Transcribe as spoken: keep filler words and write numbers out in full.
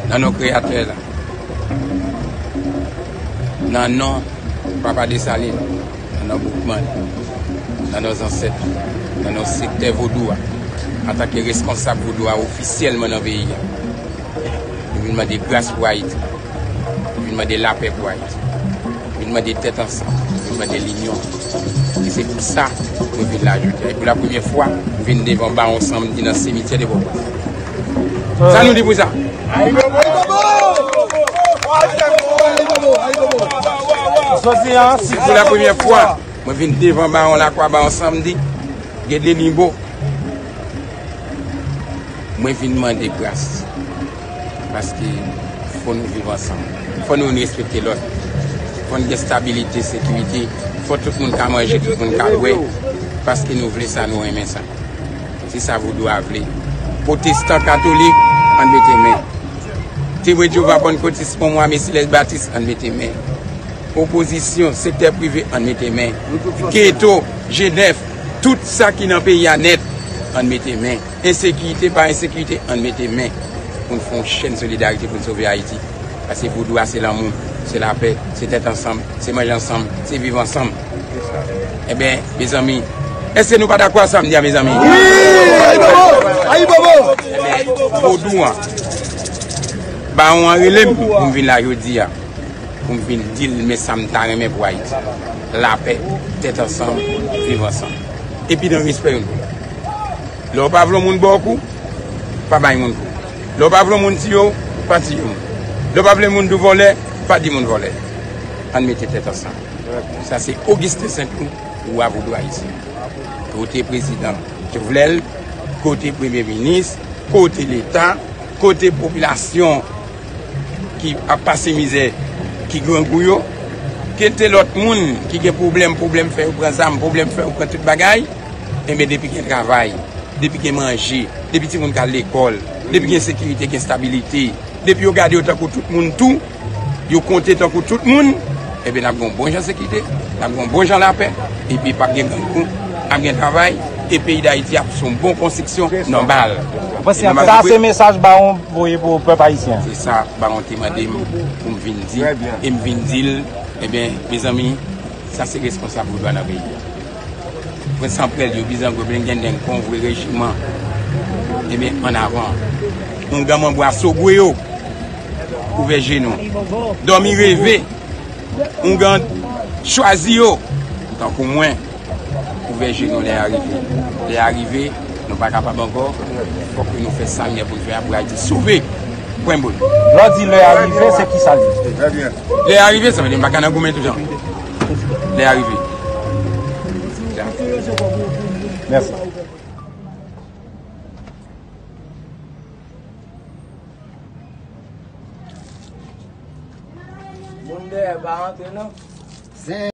Nan non Kreyatè la, nan non Papa Desalin, nan non Boukman, nan non zansèt, nan non sektè vodou a, antanke reskonsab vodou a ofisyèlman nan peyi a, nou vin mande gras pou Ayiti, nou vin mande lapè pou Ayiti. Vin mande tèt ansanm, vin mande linyon. E se pou sa mwen vin la jodi a. E pou la premyè fwa, m vin devan Bawon Sanmdi nan simityè de Pòtoprens. Sa nou di pou sa? Jodi a, si pou la premyè fwa, mwen vin devan Bawon Lakwa, Bawon Sanmdi, gen de limbo. Mwen vin mande gras. Paske fò nou viv ansanm. Fò nou respekte lòt. Fò n gen stabilite, sekirite. Fò tout moun ka manje, tout moun ka bwè. Paske nou vle sa, nou renmen sa. Se sa vodou a vle. Pwotestan, katolik, ann mete men. Temwen Jewova, Pannkotis, Mòmon, Ame Selès, Batis, ann mete men. Opozisyon, sektè prive, ann mete men. Geto, G nèf, tout sa ki nan peyi a nèt, ann mete men. Ensekirite pa ensekirite, ann mete men pou n fè yon chèn solidarite pou n sove Ayiti. Paske vodou a se lanmou, se lapè, se tèt ansanm, se manje ansanm, se viv ansanm. Ebyen, mezanmi, èske nou pa dakò a sa m di a, mezanmi? Wi! Ayibobo! Ayibobo! Ebyen, vodou an, bawon an rele m pou m vin la jodi a. Pou m vin di l men sa m ta renmen pou Ayiti. Lapè, tèt ansanm, viv ansanm. Epi nan respè youn pou lòt. Lè w pa vle yon moun ba w kou, pa bay moun kou. Lè w pa vle yon moun tiye w, pa tiye moun. Lè w pa vle moun di w vòlè, pa di moun vòlè. Ann mete tèt ansanm. Sa se Augustin Saint-Louis, wa vodou ayisyen. Kote prezidan Jovenel, kote premye minis, kote Leta, kote popilasyon ki ap pase mizè, ki grangou yo, kote lòt moun ki gen pwoblèm, pwoblèm fè yo pran zam, pwoblèm fè yo pran tout bagay, enben depi gen travay, depi gen manje, depi timoun ka al lekòl, depi gen sekirite, gen estabilite, depi yo gade yo tankou tout moun tou, yo konte tankou tout moun, ebyen n ap gen yon bon jan sekirite, n ap gen yon bon jan lapè, epi p ap gen grangou, n ap gen travay, e peyi Dayiti ap sou yon bon konstriksyon nòmal. Sa se mesaj Bawon voye pou pèp ayisyen an. Se sa Bawon te mande m pou m vin di, e m vin di l, ebyen, mezanmi, sa se responsab vodou a nan peyi a. Pran san prèl yo, bizango, blengendeng, konvwe, rejiman. Ebyen, ann avan. Oungan manbo a sogwe yo. Ouvè je nou. Dòmi reve. Oungan chwazi yo. Tankou mwen. Ouvè je nou, lè a rive. Lè a rive, nou pa kapab ankò. Fòk nou fè sa n gen pou n fè a pou Ayiti sove. Pwen bout. Lè w di lè a rive, se ki sa l ye? Lè a rive, sa vle di m pa ka nan goumen toutan. Lè a rive. Mèsi. Moun dèyè pa antre non.